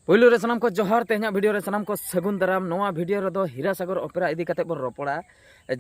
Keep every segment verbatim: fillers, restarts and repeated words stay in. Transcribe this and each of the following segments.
ᱯᱩᱭᱞᱩ ᱨᱮ ᱥᱟᱱᱟᱢ ᱠᱚ ᱡᱚᱦᱟᱨ, ᱛᱮᱦᱮᱧᱟᱜ ᱵᱷᱤᱰᱤᱭᱳ ᱨᱮ ᱥᱟᱱᱟᱢ ᱠᱚ ᱥᱟᱹᱜᱩᱱ ᱫᱟᱨᱟᱢ᱾ ᱱᱚᱣᱟ ᱵᱷᱤᱰᱤᱭᱳ ᱨᱮᱫᱚ ᱦᱤᱨᱟᱥᱟᱜᱚᱨ ᱚᱯᱮᱨᱟ ᱤᱫᱤ ᱠᱟᱛᱮ ᱵᱚᱱ ᱨᱚᱯᱚᱲᱟ᱾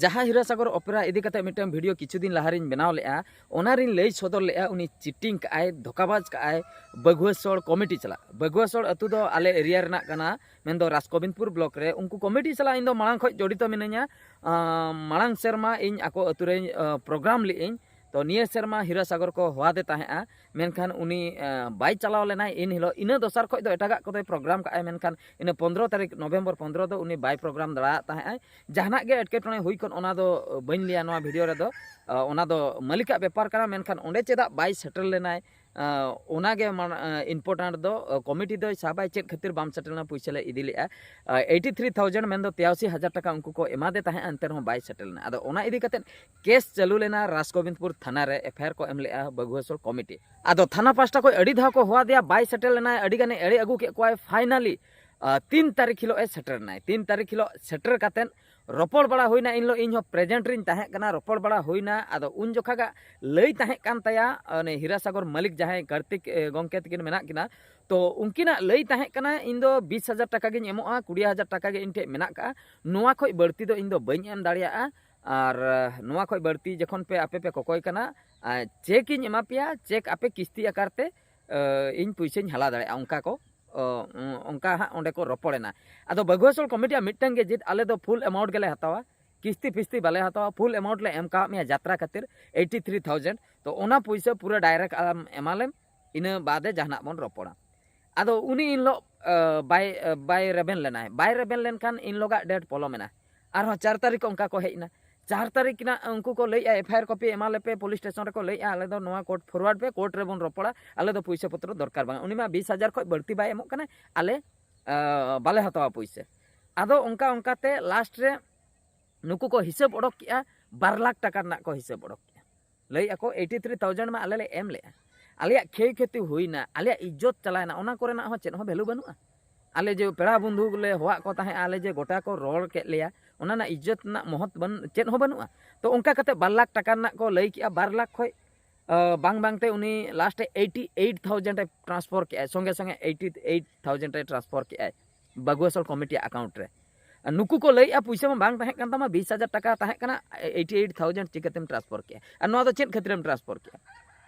ᱡᱟᱦᱟᱸ ᱦᱤᱨᱟᱥᱟᱜᱚᱨ ᱚᱯᱮᱨᱟ ᱤᱫᱤ ᱠᱟᱛᱮ ᱢᱤᱫᱴᱟᱝ ᱵᱷᱤᱰᱤᱭᱳ ᱠᱤᱪᱷᱩ ᱫᱤᱱ ᱞᱟᱦᱟ ᱨᱤᱧ ᱵᱮᱱᱟᱣ ᱞᱮᱫᱼᱟ, ᱚᱱᱟ ᱨᱤᱧ ᱞᱟᱹᱭ ᱥᱚᱫᱚᱨ ᱞᱮᱫᱼᱟ, ᱩᱱᱤ ᱪᱤᱴᱤᱝ ᱠᱟᱜᱼᱟᱭ, ᱫᱷᱳᱠᱟᱵᱟᱡᱽ ᱠᱟᱜᱼᱟᱭ ᱵᱟᱹᱜᱩᱣᱟᱹᱥᱚᱲ ᱠᱚᱢᱤᱴᱤ ᱥᱟᱞᱟᱜ᱾ ᱵᱟᱹᱜᱩᱣᱟᱹᱥᱚᱲ ᱟᱹᱛᱩ ᱫᱚ ᱟᱞᱮ ᱮᱨᱤᱭᱟ ᱨᱮᱱᱟᱜ ᱠᱟᱱᱟ, ᱢᱮᱱᱫᱚ ᱨᱟᱡᱽᱜᱳᱵᱤᱱᱫᱯᱩᱨ ᱵᱞᱚᱠ ᱨᱮ᱾ ᱩᱱᱠᱩ ᱠᱚᱢᱤᱴᱤ ᱥᱟᱞᱟᱜ ᱤᱧ ᱫᱚ ᱢᱟᱲᱟᱝ ᱠᱷᱚᱱ ᱡᱚᱲᱤᱛᱚ ᱢᱤᱱᱟᱹᱧᱟ᱾ ᱟᱸ, ᱢᱟᱲᱟᱝ ᱥᱮᱨᱢᱟ ᱤᱧ ᱟᱠᱚ ᱟᱹᱛᱩ ᱨᱮᱧ, ᱟᱸ, ᱯᱨᱳᱜᱨᱟᱢ ᱞᱮᱫᱟᱹᱧ᱾ ᱛᱚ ᱱᱤᱭᱟᱹ ᱥᱮᱨᱢᱟ ᱦᱤᱨᱟᱥᱟᱜᱚᱨ ᱠᱚ ᱦᱚᱦᱚᱣᱟᱫᱮ ᱛᱟᱦᱮᱸᱜᱼᱟ, ᱢᱮᱱᱠᱷᱟᱱ ᱩᱱᱤ, ᱟᱸ, ᱵᱟᱭ ᱪᱟᱞᱟᱣ ᱞᱮᱱᱟᱭ ᱤᱱ ᱦᱤᱞᱳᱜ᱾ ᱤᱱᱟᱹ ᱫᱚᱥᱟᱨ ᱠᱷᱚᱡ ᱫᱚ ᱮᱴᱟᱜᱟᱜ ᱠᱚᱫᱚᱭ ᱯᱨᱳᱜᱨᱟᱢ ᱠᱟᱜᱼᱟᱭ, ᱢᱮᱱᱠᱷᱟᱱ ᱤᱱᱟᱹ ᱯᱚᱱᱫᱽᱨᱚ ᱛᱟᱹᱨᱤᱠᱷ, ᱱᱚᱵᱷᱮᱢᱵᱚᱨ ᱯᱚᱱᱫᱽᱨᱚ ᱫᱚ ᱩᱱᱤ ᱵᱟᱭ ᱯᱨᱳᱜᱨᱟᱢ ᱫᱟᱲᱮᱭᱟᱜ ᱛᱟᱦᱮᱸᱜᱼᱟᱭ᱾ ᱡᱟᱦᱟᱱᱟᱜ ᱜᱮ ᱮᱴᱠᱮᱴᱚᱬᱮ ᱦᱩᱭ ᱠᱚᱜ, ᱚᱱᱟ ᱫᱚ ᱵᱟᱹᱧ ᱞᱟᱹᱭᱟ ᱱᱚᱣᱟ ᱵᱷᱤᱰᱤᱭᱳ ᱨᱮᱫᱚ᱾ ᱟᱸ, ᱚᱱᱟ ᱫᱚ ᱢᱟᱹᱞᱤᱠᱟᱜ ᱵᱮᱯᱟᱨ ᱠᱟᱱᱟ, ᱢᱮᱱᱠᱷᱟᱱ ᱚᱸᱰᱮ ᱪᱮᱫᱟᱜ ᱵᱟᱭ ᱥᱮᱴᱮᱨ ᱞᱮᱱᱟᱭ? ᱟᱸ, ᱚᱱᱟᱜᱮ ᱢᱟᱲ-, ᱟᱸ, ᱤᱢᱯᱚᱨᱴᱮᱱᱴ ᱫᱚ, ᱟᱸ, ᱠᱚᱢᱤᱴᱤ ᱫᱚᱭ ᱥᱟᱵᱟᱭ, ᱪᱮᱫ ᱠᱷᱟᱹᱛᱤᱨ ᱵᱟᱢ ᱥᱮᱴᱮᱨ ᱞᱮᱱᱟ? ᱯᱩᱭᱥᱟᱹ ᱞᱮ ᱤᱫᱤ ᱞᱮᱫᱼᱟ, ᱟᱸ, ᱮᱭᱤᱴᱤ ᱛᱷᱨᱤ ᱛᱷᱟᱣᱡᱮᱱᱰ, ᱢᱮᱱᱫᱚ ᱛᱤᱨᱟᱥᱤ ᱦᱟᱡᱟᱨ ᱴᱟᱠᱟ ᱩᱱᱠᱩ ᱠᱚ ᱮᱢᱟᱫᱮ ᱛᱟᱦᱮᱸᱫ, ᱮᱱᱛᱮ ᱨᱮᱦᱚᱸ ᱵᱟᱭ ᱥᱮᱴᱮᱨ ᱞᱮᱱᱟ᱾ ᱟᱫᱚ ᱚᱱᱟ ᱤᱫᱤ ᱠᱟᱛᱮᱫ ᱠᱮᱥ ᱪᱟᱹᱞᱩ ᱞᱮᱱᱟ, ᱨᱟᱡᱽᱜᱳᱵᱤᱱᱫᱯᱩᱨ ᱛᱷᱟᱱᱟ ᱨᱮ ᱮᱯᱷ ᱟᱭ ᱟᱨ ᱠᱚ ᱮᱢ ᱞᱮᱫᱼᱟ ᱵᱟᱹᱜᱩᱣᱟᱹᱥᱚᱲ ᱠᱚᱢᱤᱴᱤ᱾ ᱟᱫᱚ ᱛᱷᱟᱱᱟ ᱯᱟᱦᱴᱟ ᱠᱷᱚᱱ ᱟᱹᱰᱤ ᱫᱷᱟᱣ ᱠᱚ ᱦᱚᱦᱚᱣᱟᱫᱮᱭᱟ, ᱵᱟᱭ ᱥᱮᱴᱮᱨ ᱞᱮᱱᱟ, ᱟᱹᱰᱤ ᱜᱟᱱᱮ ᱮᱲᱮ ᱟᱹᱜᱩ ᱠᱮᱫ ᱠᱚᱣᱟᱭ᱾ ᱯᱷᱟᱭᱱᱟᱞᱤ, ᱟᱸ, ᱛᱤᱱ ᱛᱟᱹᱨᱤᱠᱷ ᱦᱤᱞᱳᱜ ᱮ ᱥᱮᱴᱮᱨ ᱮᱱᱟᱭ᱾ ᱛᱤᱱ ᱛᱟᱹᱨᱤᱠᱷ ᱦᱤᱞᱳᱜ ᱥᱮᱴᱮᱨ ᱠᱟᱛᱮᱫ ᱨᱚᱯᱚᱲ ᱵᱟᱲᱟ ᱦᱩᱭᱱᱟ, ᱤᱱ ᱦᱤᱞᱳᱜ ᱤᱧ ᱦᱚᱸ ᱯᱨᱮᱡᱮᱱᱴ ᱨᱤᱧ ᱛᱟᱦᱮᱸ ᱠᱟᱱᱟ, ᱨᱚᱯᱚᱲ ᱵᱟᱲᱟ ᱦᱩᱭᱱᱟ᱾ ᱟᱫᱚ ᱩᱱ ᱡᱚᱠᱷᱟᱜᱟᱜ ᱞᱟᱹᱭ ᱛᱟᱦᱮᱸ ᱠᱟᱱ ᱛᱟᱭᱟ, ᱩᱱᱤ ᱦᱤᱨᱟᱥᱟᱜᱚᱨ ᱢᱟᱹᱞᱤᱠ ᱡᱟᱦᱟᱸᱭ ᱠᱟᱨᱛᱤᱠ, ᱮ, ᱜᱚᱢᱠᱮ ᱛᱟᱹᱠᱤᱱ ᱢᱮᱱᱟᱜ ᱠᱤᱱᱟ, ᱛᱚ ᱩᱱᱠᱤᱱᱟᱜ ᱞᱟᱹᱭ ᱛᱟᱦᱮᱸ ᱠᱟᱱᱟ, ᱤᱧ ᱫᱚ ᱵᱤᱥ ᱦᱟᱡᱟᱨ ᱴᱟᱠᱟ ᱜᱤᱧ ᱮᱢᱚᱜᱼᱟ, ᱠᱩᱲᱤ ᱦᱟᱡᱟᱨ ᱴᱟᱠᱟ ᱜᱮ ᱤᱧ ᱴᱷᱮᱡ ᱢᱮᱱᱟᱜ ᱠᱟᱜᱼᱟ, ᱱᱚᱣᱟ ᱠᱷᱚᱡ ᱵᱟᱹᱲᱛᱤ ᱫᱚ ᱤᱧ ᱫᱚ ᱵᱟᱹᱧ ᱮᱢ ᱫᱟᱲᱮᱭᱟᱜᱼᱟ᱾ ᱟᱨ, ᱮ, ᱱᱚᱣᱟ ᱠᱷᱚᱡ ᱵᱟᱹᱲᱛᱤ ᱡᱚᱠᱷᱚᱱ ᱯᱮ ᱟᱯᱮ ᱯᱮ ᱠᱚᱠᱚᱭ ᱠᱟᱱᱟ, ᱟᱨ ᱪᱮᱠ ᱤᱧ ᱮᱢᱟ ᱯᱮᱭᱟ, ᱪᱮᱠ ᱟᱯᱮ ᱠᱤᱥᱛᱤ ᱟᱠᱟᱨ ᱛᱮ, ᱮ, ᱤᱧ ᱯᱩᱭᱥᱟᱹᱧ ᱦᱟᱞᱟ ᱫᱟᱲᱮᱭᱟᱜᱼᱟ, ᱚᱱᱠᱟ ᱠᱚ ᱚ, ᱚᱱᱠᱟ ᱦᱟᱸᱜ ᱚᱸᱰᱮ ᱠᱚ ᱨᱚᱯᱚᱲᱮᱱᱟ᱾ ᱟᱫᱚ ᱵᱟᱹᱜᱩᱣᱟᱹᱥᱚᱲ ᱠᱚᱢᱤᱴᱤᱭᱟᱜ ᱢᱤᱫᱴᱟᱝ ᱜᱮ ᱡᱤᱫ, ᱟᱞᱮ ᱫᱚ ᱯᱷᱩᱞ ᱮᱢᱟᱣᱩᱱᱴ ᱜᱮᱞᱮ ᱦᱟᱛᱟᱣᱟ, ᱠᱤᱥᱛᱤ ᱯᱷᱤᱥᱛᱤ ᱵᱟᱞᱮ ᱦᱟᱛᱟᱣᱟ, ᱯᱷᱩᱞ ᱮᱢᱟᱣᱩᱱᱴ ᱞᱮ ᱮᱢ ᱠᱟᱣᱟᱫ ᱢᱮᱭᱟ ᱡᱟᱛᱨᱟ ᱠᱷᱟᱹᱛᱤᱨ, ᱮᱭᱤᱴᱤ ᱛᱷᱨᱤ ᱛᱷᱟᱣᱡᱮᱱᱰ᱾ ᱛᱚ ᱚᱱᱟ ᱯᱩᱭᱥᱟᱹ ᱯᱩᱨᱟᱹ ᱰᱟᱭᱨᱮᱠᱴ ᱟᱢ ᱮᱢᱟᱞᱮᱢ, ᱤᱱᱟᱹ ᱵᱟᱫᱮ ᱡᱟᱦᱟᱱᱟᱜ ᱵᱚᱱ ᱨᱚᱯᱚᱲᱟ᱾ ᱟᱫᱚ ᱩᱱᱤ ᱤᱱ ᱦᱤᱞᱳᱜ, ᱟ, ᱵᱟᱭ, ᱟ, ᱵᱟᱭ ᱨᱮᱵᱮᱱ ᱞᱮᱱᱟᱭ᱾ ᱵᱟᱭ ᱨᱮᱵᱮᱱ ᱞᱮᱱᱠᱷᱟᱱ ᱤᱱ ᱦᱤᱞᱳᱜᱟᱜ ᱰᱮᱴ ᱯᱚᱞᱚᱢᱮᱱᱟ᱾ ᱟᱨᱦᱚᱸ ᱪᱟᱨ ᱛᱟᱹᱨᱤᱠᱷ ᱚᱱᱠᱟ ᱠᱚ ᱦᱮᱡ ᱮᱱᱟ᱾ ᱪᱟᱨ ᱛᱟᱹᱨᱤᱠᱷ ᱨᱮᱱᱟᱜ ᱩᱱᱠᱩ ᱠᱚ ᱞᱟᱹᱭᱮᱫᱼᱟ, ᱮᱯᱷ ᱟᱭ ᱟᱨ ᱠᱚᱯᱤ ᱮᱢᱟ ᱞᱮᱯᱮ, ᱯᱩᱞᱤᱥ ᱥᱴᱮᱥᱚᱱ ᱨᱮᱠᱚ ᱞᱟᱹᱭᱮᱫᱼᱟ, ᱟᱞᱮ ᱫᱚ ᱱᱚᱣᱟ ᱠᱳᱨᱴ ᱯᱷᱚᱨᱣᱟᱨᱰ ᱯᱮ, ᱠᱳᱨᱴ ᱨᱮᱵᱚᱱ ᱨᱚᱯᱚᱲᱟ, ᱟᱞᱮ ᱫᱚ ᱯᱩᱭᱥᱟᱹ ᱯᱚᱛᱨᱚ ᱫᱚᱨᱠᱟᱨ ᱵᱟᱝ᱾ ᱩᱱᱤ ᱢᱟ ᱵᱤᱥ ᱦᱟᱡᱟᱨ ᱠᱷᱚᱡ ᱵᱟᱹᱲᱛᱤ ᱵᱟᱭ ᱮᱢᱚᱜ ᱠᱟᱱᱟ, ᱟᱞᱮ, ᱟᱸ, ᱵᱟᱞᱮ ᱦᱟᱛᱟᱣᱟ ᱯᱩᱭᱥᱟᱹ᱾ ᱟᱫᱚ ᱚᱱᱠᱟ ᱚᱱᱠᱟᱛᱮ ᱞᱟᱥᱴ ᱨᱮ ᱱᱩᱠᱩ ᱠᱚ ᱦᱤᱥᱟᱹᱵ ᱚᱰᱚᱠ ᱠᱮᱜᱼᱟ, ᱵᱟᱨ ᱞᱟᱠᱷ ᱴᱟᱠᱟ ᱨᱮᱱᱟᱜ ᱠᱚ ᱦᱤᱥᱟᱹᱵ ᱚᱰᱚᱠ ᱠᱮᱜᱼᱟ᱾ ᱞᱟᱹᱭᱮᱫᱼᱟ ᱠᱚ, ᱮᱭᱤᱴᱤ ᱛᱷᱨᱤ ᱛᱷᱟᱣᱡᱮᱱᱰ ᱢᱟ ᱟᱞᱮ ᱞᱮ ᱮᱢ ᱞᱮᱜᱼᱟ, ᱟᱞᱮᱭᱟᱜ ᱠᱷᱮᱭ ᱠᱷᱮᱛᱤ ᱦᱩᱭᱱᱟ, ᱟᱞᱮᱭᱟᱜ ᱤᱡᱽᱡᱚᱛ ᱪᱟᱞᱟᱣᱮᱱᱟ, ᱚᱱᱟ ᱠᱚᱨᱮᱱᱟᱜ ᱦᱚᱸ ᱪᱮᱫ ᱦᱚᱸ ᱵᱷᱮᱞᱩ ᱵᱟᱹᱱᱩᱜᱼᱟ᱾ ᱟᱞᱮ ᱡᱮ ᱯᱮᱲᱟ ᱵᱚᱱᱫᱷᱩ ᱞᱮ ᱦᱚᱦᱚᱣᱟᱜ ᱠᱚ ᱛᱟᱦᱮᱸᱫ, ᱟᱞᱮ ᱡᱮ ᱜᱚᱴᱟ ᱠᱚ ᱨᱚᱲ ᱠᱮᱫ ᱞᱮᱭᱟ, ᱚᱱᱟ ᱨᱮᱱᱟᱜ ᱤᱡᱽᱡᱚᱛ ᱨᱮᱱᱟᱜ ᱢᱚᱦᱚᱛ ᱵᱟᱹᱱ-, ᱪᱮᱫ ᱦᱚᱸ ᱵᱟᱹᱱᱩᱜᱼᱟ᱾ ᱛᱚ ᱚᱱᱠᱟ ᱠᱟᱛᱮ ᱵᱟᱨ ᱞᱟᱠᱷ ᱴᱟᱠᱟ ᱨᱮᱱᱟᱜ ᱠᱚ ᱞᱟᱹᱭ ᱠᱮᱜᱼᱟ, ᱵᱟᱨ ᱞᱟᱠᱷ ᱠᱷᱚᱡ ᱵᱟᱝ ᱵᱟᱝᱛᱮ ᱩᱱᱤ ᱞᱟᱥᱴ ᱨᱮ ᱮᱭᱤᱴᱤ ᱮᱭᱤᱴ ᱛᱷᱟᱣᱡᱮᱱᱰ ᱮ ᱴᱨᱟᱱᱥᱯᱷᱟᱨ ᱠᱮᱜᱼᱟᱭ, ᱥᱚᱸᱜᱮ ᱥᱚᱸᱜᱮ ᱮᱭᱤᱴᱤ ᱮᱭᱤᱴ ᱛᱷᱟᱣᱡᱮᱱᱰ ᱮ ᱴᱨᱟᱱᱥᱯᱷᱟᱨ ᱠᱮᱜᱼᱟᱭ ᱵᱟᱹᱜᱩᱣᱟᱥᱳᱞ ᱠᱚᱢᱤᱴᱤ ᱟᱠᱟᱣᱩᱱᱴ ᱨᱮ᱾ ᱟᱨ ᱱᱩᱠᱩ ᱠᱚ ᱞᱟᱹᱭᱮᱜᱼᱟ ᱯᱩᱭᱥᱟᱹ ᱢᱟ ᱵᱟᱝ ᱛᱟᱦᱮᱸ ᱠᱟᱱ ᱛᱟᱢᱟ, ᱵᱤᱥ ᱦᱟᱡᱟᱨ ᱴᱟᱠᱟ ᱛᱟᱦᱮᱸ ᱠᱟᱱᱟ, ᱮᱭᱤᱴᱤ ᱮᱭᱤᱴ ᱛᱷᱟᱣᱡᱮᱱᱰ ᱪᱤᱠᱟᱹᱛᱮᱢ ᱴᱨᱟᱱᱥᱯᱷᱟᱨ ᱠᱮᱜᱼᱟ? ᱟᱨ ᱱᱚᱣᱟ ᱫᱚ ᱪᱮᱫ ᱠᱷᱟᱹᱛᱤᱨᱮᱢ ᱴᱨᱟᱱᱥᱯᱷᱟᱨ ᱠᱮᱜᱼᱟ?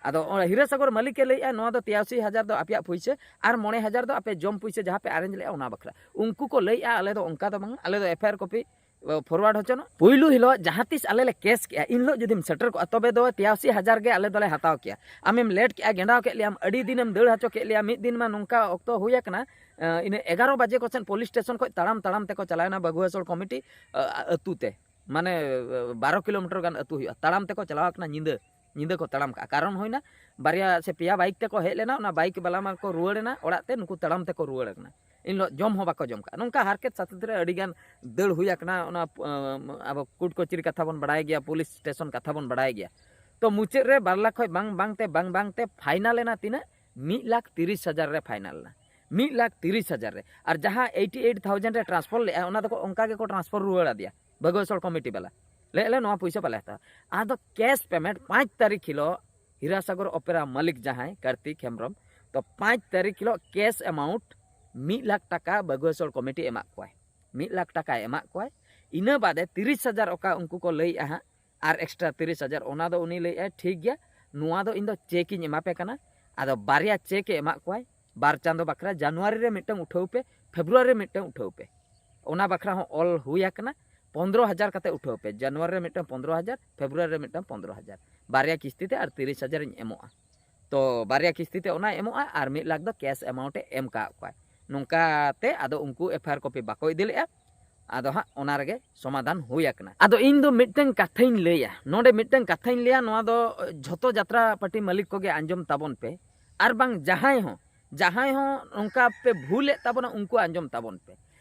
ᱟᱫᱚ ᱚᱱᱟ ᱦᱤᱨᱟᱹ ᱥᱟᱜᱚᱨ ᱢᱟᱹᱞᱤᱠ ᱮ ᱞᱟᱹᱭᱮᱜᱼᱟ, ᱱᱚᱣᱟ ᱫᱚ ᱛᱤᱨᱟᱥᱤ ᱦᱟᱡᱟᱨ ᱫᱚ ᱟᱯᱮᱭᱟᱜ ᱯᱩᱭᱥᱟᱹ ᱟᱨ ᱢᱚᱬᱮ ᱦᱟᱡᱟᱨ ᱫᱚ ᱟᱯᱮ ᱡᱚᱢ ᱯᱩᱭᱥᱟᱹ ᱡᱟᱦᱟᱸ ᱯᱮ ᱟᱨᱮᱧᱡᱽ ᱞᱮᱜᱼᱟ ᱚᱱᱟ ᱵᱟᱠᱷᱨᱟ᱾ ᱩᱱᱠᱩ ᱠᱚ ᱞᱟᱹᱭᱮᱜᱼᱟ, ᱟᱞᱮ ᱫᱚ ᱚᱱᱠᱟ ᱫᱚ ᱵᱟᱝᱟ, ᱟᱞᱮ ᱫᱚ F I R copy forward ᱦᱚᱪᱚᱱᱚᱜ᱾ ᱯᱩᱭᱞᱩ ᱦᱤᱞᱳᱜ ᱡᱟᱦᱟᱸ ᱛᱤᱥ ᱟᱞᱮ ᱞᱮ ᱠᱮᱥ ᱠᱮᱜᱼᱟ, ᱤᱱ ᱦᱤᱞᱳᱜ ᱡᱩᱫᱤᱢ ᱥᱮᱴᱮᱨ ᱠᱚᱜᱼᱟ, ᱛᱚᱵᱮ ᱫᱚ ᱛᱤᱨᱟᱥᱤ ᱦᱟᱡᱟᱨ ᱜᱮ ᱟᱞᱮ ᱫᱚᱞᱮ ᱦᱟᱛᱟᱣ ᱠᱮᱭᱟ᱾ ᱟᱢᱮᱢ ᱞᱮᱴ ᱠᱮᱜᱼᱟ, ᱜᱮᱸᱰᱟᱣ ᱠᱮᱫ ᱞᱮᱭᱟᱢ, ᱟᱹᱰᱤ ᱫᱤᱱᱮᱢ ᱫᱟᱹᱲ ᱦᱚᱪᱚ ᱠᱮᱫ ᱞᱮᱭᱟ᱾ ᱢᱤᱫ ᱫᱤᱱ ᱢᱟ ᱱᱚᱝᱠᱟ ᱚᱠᱛᱚ ᱦᱩᱭ ᱟᱠᱟᱱᱟ, ᱟᱸ, ᱤᱱᱟᱹ ᱮᱜᱟᱨᱚ ᱵᱟᱡᱮ ᱠᱚᱥᱮᱫ ᱯᱩᱞᱤᱥ ᱥᱴᱮᱥᱚᱱ ᱠᱷᱚᱱ ᱛᱟᱲᱟᱢ ᱛᱟᱲᱟᱢ ᱛᱮᱠᱚ ᱪᱟᱞᱟᱣᱮᱱᱟ ᱵᱟᱹᱜᱩᱣᱟᱥᱳᱞ ᱠᱚᱢᱤᱴᱤ, ᱟᱹ, ᱟᱹᱛᱩ ᱛᱮ, ᱢᱟᱱᱮ, ᱵᱟᱨᱚ ᱠᱤᱞᱳᱢᱤᱴᱟᱨ ᱜᱟᱱ ᱟᱹᱛᱩ ᱦᱩᱭᱩᱜᱼᱟ, ᱛᱟᱲᱟᱢ ᱛᱮᱠᱚ ᱪᱟᱞᱟᱣ ᱟᱠᱟᱱᱟ᱾ ᱧᱤᱫᱟᱹ, ᱧᱤᱫᱟᱹ ᱠᱚ ᱛᱟᱲᱟᱢ ᱠᱟᱜᱼᱟ᱾ ᱠᱟᱨᱚᱱ ᱦᱩᱭᱱᱟ, ᱵᱟᱨᱭᱟ ᱥᱮ ᱯᱮᱭᱟ ᱵᱟᱭᱤᱠ ᱛᱮᱠᱚ ᱦᱮᱡ ᱞᱮᱱᱟ, ᱚᱱᱟ ᱵᱟᱭᱤᱠ ᱵᱟᱞᱟ ᱢᱟᱠᱚ ᱨᱩᱣᱟᱹᱲ ᱮᱱᱟ ᱚᱲᱟᱜ ᱛᱮ, ᱱᱩᱠᱩ ᱛᱟᱲᱟᱢ ᱛᱮᱠᱚ ᱨᱩᱣᱟᱹᱲ ᱟᱠᱟᱱᱟ᱾ ᱮᱱ ᱦᱤᱞᱳᱜ ᱡᱚᱢ ᱦᱚᱸ ᱵᱟᱠᱚ ᱡᱚᱢ ᱠᱟᱜᱼᱟ᱾ ᱱᱚᱝᱠᱟ ᱦᱟᱨᱠᱮᱛ ᱥᱟᱥᱮᱛ ᱨᱮ ᱟᱹᱰᱤ ᱜᱟᱱ ᱫᱟᱹᱲ ᱦᱩᱭ ᱟᱠᱟᱱᱟ᱾ ᱚᱱᱟ, ᱟᱸ, ᱟᱵᱚ ᱠᱳᱨᱴ ᱠᱚᱪᱟᱹᱨᱤ ᱠᱟᱛᱷᱟ ᱵᱚᱱ ᱵᱟᱲᱟᱭ ᱜᱮᱭᱟ, ᱯᱩᱞᱤᱥ ᱥᱴᱮᱥᱚᱱ ᱠᱟᱛᱷᱟ ᱵᱚᱱ ᱵᱟᱲᱟᱭ ᱜᱮᱭᱟ᱾ ᱛᱚ ᱢᱩᱪᱟᱹᱫ ᱨᱮ ᱵᱟᱨ ᱞᱟᱠᱷ ᱠᱷᱚᱱ ᱵᱟᱝ ᱵᱟᱝ ᱛᱮ, ᱵᱟᱝ ᱵᱟᱝ ᱛᱮ ᱯᱷᱟᱭᱱᱟᱞ ᱮᱱᱟ ᱛᱤᱱᱟᱹᱜ? ᱢᱤᱫ ᱞᱟᱠᱷ ᱛᱤᱨᱤᱥ ᱦᱟᱡᱟᱨ ᱨᱮ ᱯᱷᱟᱭᱱᱟᱞ ᱮᱱᱟ᱾ ᱢᱤᱫ ᱞᱟᱠᱷ ᱛᱤᱨᱤᱥ ᱦᱟᱡᱟᱨ ᱨᱮ᱾ ᱟᱨ ᱡᱟᱦᱟᱸ ᱮᱭᱤᱴᱤ ᱮᱭᱤᱴ ᱛᱷᱟᱣᱡᱮᱱᱰ ᱨᱮ ᱴᱨᱟᱱᱥᱯᱷᱟᱨ ᱞᱮᱜᱼᱟ, ᱚᱱᱟ ᱫᱚᱠᱚ ᱚᱱᱠᱟ ᱜᱮᱠᱚ ᱴᱨᱟᱱᱥᱯᱷᱟᱨ ᱨᱩᱣᱟᱹᱲ ᱟᱫᱮᱭᱟ ᱵᱟᱹᱜᱩᱣᱟᱥᱳᱞ ᱠᱚᱢᱤᱴᱤ ᱵᱟᱞᱟ᱾ ᱞᱟᱹᱭ ᱟᱞᱮ ᱱᱚᱣᱟ ᱯᱩᱭᱥᱟᱹ ᱵᱟᱞᱮ ᱦᱟᱛᱟᱣᱟ᱾ ᱟᱫᱚ ᱠᱮᱥ ᱯᱮᱢᱮᱱᱴ ᱯᱟᱸᱪ ᱛᱟᱹᱨᱤᱠᱷ ᱦᱤᱞᱳᱜ ᱦᱤᱨᱟᱥᱟᱜᱚᱨ ᱚᱯᱮᱨᱟ ᱢᱟᱹᱞᱤᱠ ᱡᱟᱦᱟᱸᱭ ᱠᱟᱨᱛᱤᱠ ᱦᱮᱢᱵᱨᱚᱢ, ᱛᱚ ᱯᱟᱸᱪ ᱛᱟᱹᱨᱤᱠᱷ ᱦᱤᱞᱳᱜ ᱠᱮᱥ ᱮᱢᱟᱣᱩᱱᱴ ᱢᱤᱫ ᱞᱟᱠᱷ ᱴᱟᱠᱟ ᱵᱟᱹᱜᱩᱣᱟᱥᱳᱞ ᱠᱚᱢᱤᱴᱤ ᱮᱢᱟᱜ ᱠᱚᱣᱟᱭ᱾ ᱢᱤᱫ ᱞᱟᱠᱷ ᱴᱟᱠᱟᱭ ᱮᱢᱟᱜ ᱠᱚᱣᱟᱭ᱾ ᱤᱱᱟᱹ ᱵᱟᱫᱮ ᱛᱤᱨᱤᱥ ᱦᱟᱡᱟᱨ ᱚᱠᱟ ᱩᱱᱠᱩ ᱠᱚ ᱞᱟᱹᱭᱮᱜᱼᱟ ᱦᱟᱸᱜ, ᱟᱨ ᱮᱠᱥᱴᱨᱟ ᱛᱤᱨᱤᱥ ᱦᱟᱡᱟᱨ, ᱚᱱᱟ ᱫᱚ ᱩᱱᱤ ᱞᱟᱹᱭᱮᱜᱼᱟᱭ, ᱴᱷᱤᱠ ᱜᱮᱭᱟ, ᱱᱚᱣᱟ ᱫᱚ ᱤᱧ ᱫᱚ ᱪᱮᱠ ᱤᱧ ᱮᱢᱟ ᱯᱮ ᱠᱟᱱᱟ᱾ ᱟᱫᱚ ᱵᱟᱨᱭᱟ ᱪᱮᱠ ᱮ ᱮᱢᱟᱜ ᱠᱚᱣᱟᱭ, ᱵᱟᱨ ᱪᱟᱸᱫᱚ ᱵᱟᱠᱷᱨᱟ, ᱡᱟᱱᱩᱣᱟᱨᱤ ᱨᱮ ᱢᱤᱫᱴᱟᱝ ᱩᱴᱷᱟᱹᱣ ᱯᱮ, ᱯᱷᱮᱵᱽᱨᱩᱣᱟᱨᱤ ᱨᱮ ᱢᱤᱫᱴᱟᱝ ᱩᱴᱷᱟᱹᱣ ᱯᱮ᱾ ᱚᱱᱟ ᱵᱟᱠᱷᱨᱟ ᱦᱚᱸ ᱚᱞ ᱦᱩᱭ ᱟᱠᱟᱱᱟ᱾ ᱯᱚᱱᱫᱽᱨᱚ ᱦᱟᱡᱟᱨ ᱠᱟᱛᱮ ᱩᱴᱷᱟᱹᱣ ᱯᱮ, ᱡᱟᱱᱩᱣᱟᱨᱤ ᱨᱮ ᱢᱤᱫᱴᱟᱝ ᱯᱚᱱᱫᱽᱨᱚ ᱦᱟᱡᱟᱨ, ᱯᱷᱮᱵᱽᱨᱩᱣᱟᱨᱤ ᱨᱮ ᱢᱤᱫᱴᱟᱝ ᱯᱚᱱᱫᱽᱨᱚ ᱦᱟᱡᱟᱨ, ᱵᱟᱨᱭᱟ ᱠᱤᱥᱛᱤ ᱛᱮ ᱟᱨ ᱛᱤᱨᱤᱥ ᱦᱟᱡᱟᱨ ᱤᱧ ᱮᱢᱚᱜᱼᱟ᱾ ᱛᱚ ᱵᱟᱨᱭᱟ ᱠᱤᱥᱛᱤ ᱛᱮ ᱚᱱᱟᱭ ᱮᱢᱚᱜᱼᱟ ᱟᱨ ᱢᱤᱫ ᱞᱟᱠᱷ ᱫᱚ ᱠᱮᱥ ᱮᱢᱟᱣᱩᱱᱴ ᱮ ᱮᱢ ᱠᱟᱜ ᱠᱚᱣᱟ᱾ ᱱᱚᱝᱠᱟ ᱛᱮ ᱟᱫᱚ ᱩᱱᱠᱩ ᱮᱯᱷ ᱟᱭ ᱟᱨ ᱠᱚᱯᱤ ᱵᱟᱠᱚ ᱤᱫᱤ ᱞᱮᱜᱼᱟ᱾ ᱟᱫᱚ ᱦᱟᱸᱜ ᱚᱱᱟ ᱨᱮᱜᱮ ᱥᱚᱢᱟᱫᱷᱟᱱ ᱦᱩᱭ ᱟᱠᱟᱱᱟ᱾ ᱟᱫᱚ ᱤᱧ ᱫᱚ ᱢᱤᱫᱴᱟᱝ ᱠᱟᱛᱷᱟᱧ ᱞᱟᱹᱭᱟ, ᱱᱚᱰᱮ ᱢᱤᱫᱴᱟᱝ ᱠᱟᱛᱷᱟᱧ ᱞᱟᱹᱭᱟ, ᱱᱚᱣᱟ ᱫᱚ ᱡᱷᱚᱛᱚ ᱡᱟᱛᱨᱟ ᱯᱟᱹᱴᱤ ᱢᱟᱹᱞᱤᱠ ᱠᱚᱜᱮ ᱟᱸᱡᱚᱢ ᱛᱟᱵᱚᱱ ᱯᱮ, ᱟᱨ ᱵᱟᱝ ᱡᱟᱦᱟᱸᱭ ᱦᱚᱸ, ᱡᱟᱦᱟᱸᱭ ᱦᱚᱸ ᱱᱚᱝᱠᱟ ᱯᱮ ᱵᱷᱩᱞᱮᱫ ᱛᱟᱵᱚᱱᱟ ᱩᱱᱠᱩ ᱟᱸᱡᱚᱢ ᱛᱟᱵᱚᱱ ᱯᱮ᱾